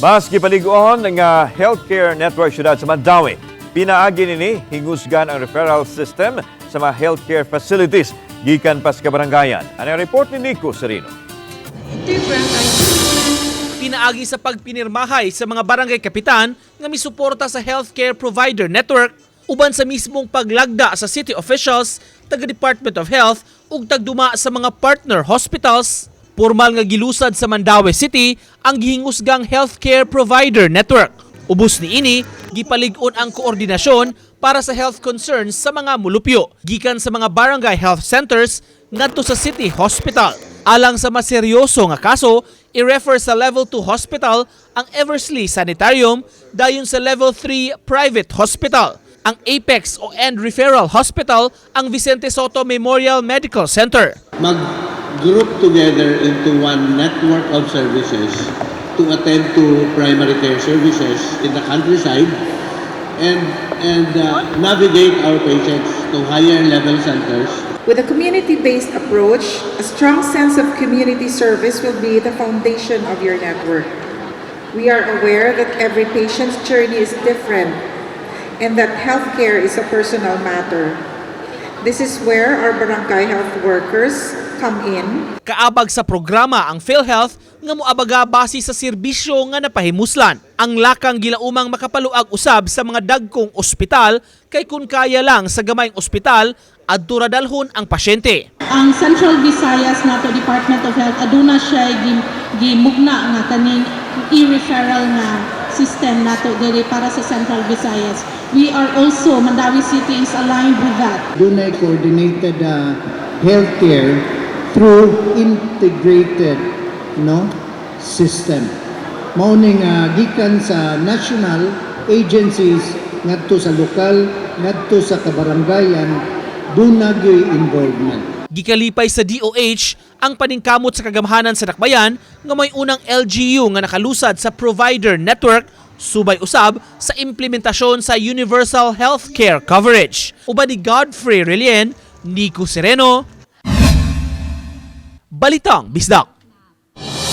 Mas gipalig-on nga healthcare network syudad sa Mandaue. Pinaagi nini hingusgan ang referral system sa mga healthcare facilities gikan pa sa kabarangayan. Ano ang report ni Nico Serino? Pinaagi sa pagpinirmahay sa mga barangay kapitan nga misuporta sa healthcare provider network uban sa mismong paglagda sa city officials, taga Department of Health ug tagduma sa mga partner hospitals, pormal nga gilusad sa Mandaue City ang gihingusgang healthcare provider network. Ubos niini, gipalig-on ang koordinasyon para sa health concerns sa mga mulupyo gikan sa mga barangay health centers ngadto sa city hospital. Alang sa mas seryoso nga kaso, i-refer sa Level 2 hospital ang Eversley Sanitarium, dayon sa Level 3 private hospital. Ang Apex o End Referral Hospital ang Vicente Sotto Memorial Medical Center. Mag-group together into one network of services to attend to primary care services in the countryside and navigate our patients to higher level centers. With a community-based approach, a strong sense of community service will be the foundation of your network. We are aware that every patient's journey is different and that healthcare is a personal matter. This is where our barangay health workers come in. Kaabag sa programa ang PhilHealth nga moabaga base sa serbisyo nga napahimuslan. Ang lakang gilaumang makapaluag usab sa mga dagkong ospital kay kun kaya lang sa gamayng ospital, adto ra dalhon ang pasyente. Ang Central Visayas nato Department of Health, aduna siya gimugna nga kaning e-referral nga system nato diri para sa Central Visayas. We are also, Mandaue City is aligned with that. Dunay coordinated healthcare through integrated, no, system. Mao ning gikan sa national agencies ngadto sa lokal, ngadto sa kabarangayan, duna gyoy involvement. Gikalipay sa DOH ang paningkamot sa kagamhanan sa Dakbayan nga may unang LGU nga nakalusad sa provider network subay usab sa implementasyon sa universal healthcare coverage. Uban ni Godfrey Relien, Nico Sereno, Balitang Bisdak.